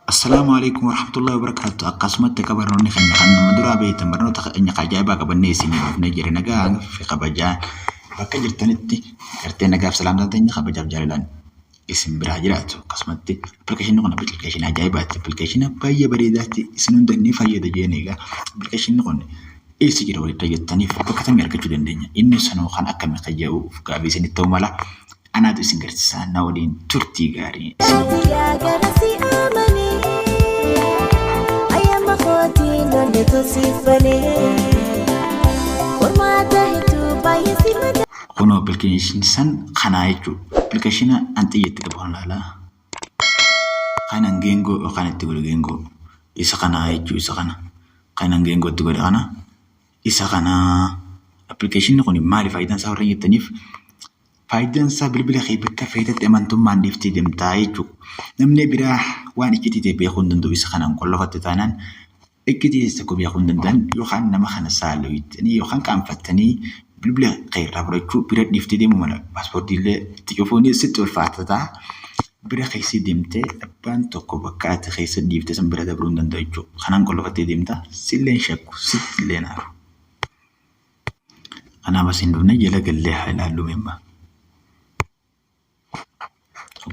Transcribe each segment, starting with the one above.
Assalaamu alaikum warahmatullahi wabarakatuh. Akkasumatti akka barnoonni keenya kan nama duraa beektan, barnoota keenya kan ajaa'ibaa qabannee isinii dhufnee jira. Nagaa fi kabajaa bakka jirtanitti gartee nagaaf salaamtaan teenya kabajaaf jaalalaan isin biraa jiraatu. Akkasumatti appilikeeshinni kun appilikeeshinii ajaa'ibaati. Appilikeeshina baay'ee bareedaatti isin hunda ni fayyada jeen. Egaa appilikeeshinni kun eessa jira walitti jettaniif, bakka kamii argachuu dandeenya? Inni sanuu kan akkamii fayyadu gaaffii isinitti ta'u mala. Anaatu isin garsiisaa, na waliin turtii gaarii. Yaa gara si amanee, ayyaama kootiin onnee tolsiifanee, qormaata hedduu baay'ee si madaa. Kunoo appilikeeshinii san kanaa jechuudha. Appilikeeshina an xiyyeetti qabu kan ilaalaa. Kanan geengoo yookaan itti godhe geengoo isa kanaa jechuu, isa kana. Kanan geengoo itti godhe kana, isa kanaa. Appilikeeshinni kun maali faayidaan isaa warreen jettaniif, faayidaan isaa bilbila kee bakka feetetti amantummaan dhiiftee deemtaa jechuudha. Namni biraa waan iccitii ta'e beekuu hin danda'u. Isa kanaan qollofatte taanaan iccitii tokko beekuu hin danda'an, yookaan nama kana saalooyitanii yookaan qaanfattanii bilbila kee irraa fudhachuu, bira dhiiftee deemuu mala. Paaspoortii illee itti cufuun sitti ulfaata ta'a. Bira keessi deemtee abbaan tokko bakka ati keessa dhiifte san bira dabruu hin danda'u jechuudha. Kanaan qollofattee deemta, sillee hin shakku, sitti illee naaru. Kanaaf asiin dhufnee jala gallee haa ilaallu meemma.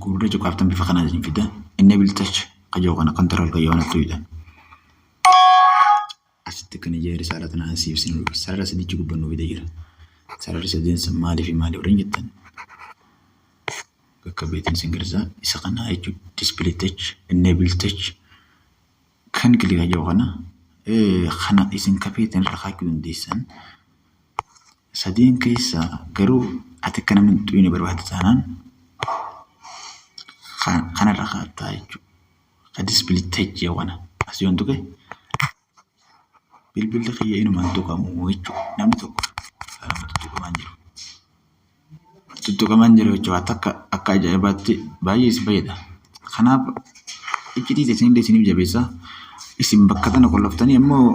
Gurgurda cuqaaftan bifa kanaan isin fida. Enable touch kajoo kana, control kajoo kanatti hidhan. Asitti kan ijaa risaala tanaan siif isin dhufa. Sarara sadichi gubbaan nu fida jira. Sararri sadeen sun maalii fi maalii warreen jettan, bakka beetiin isin garsiisa. Isa kana jechuudha, display touch, enable touch kan click kajoo kana, kana isin kafeetan irra kaachuu dandeessan. Sadeen keessaa garuu ati akka namni hin xuqine barbaadde taanaan kanarra kaa'attaa jechuudha. Ka display touch kana as yoon tuqe bilbilli kiyya inumaan tuqamu jechuudha. Namni tokko nama tuttuqamaa hin jiru. Tuttuqamaa hin jiru jechuudha. Takka akka ajaa'ibaatti baay'ee isin fayyada. Kanaaf iccitii isinillee isiniif jabeessa. Isin bakka tana qolloftanii immoo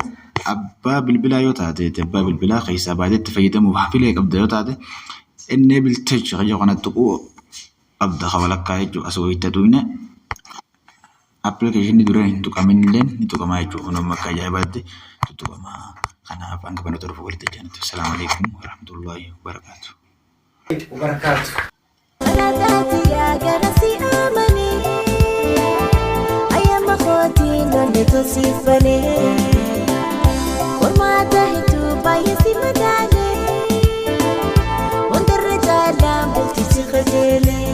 abbaa bilbilaa yoo taate, abbaa bilbilaa keessaa baatee itti fayyadamuuf hafilee qabda yoo taate, enable touch kajoo kana tuquu qabda, ka walakkaa jechuudha. As wayitti tuqne appilikeeshinii dura hin tuqamin illee ni tuqamaa jechuudha. Kun amma akka ajaa'ibaatti tuttuqamaa. Kanaaf hanga barnoota dhufu walitti jaalatu. Assalaamu alaikum warahmatullahi wabarakatuh. Wabarakaatu. Yaa gara si amanee, ayyaama kootiin onnee tolsiifanee, qormaata hedduu baay'ee si madaalee, wantarra caalaan bultii si qajeelee.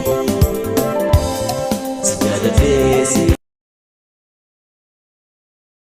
Si jaaladhee si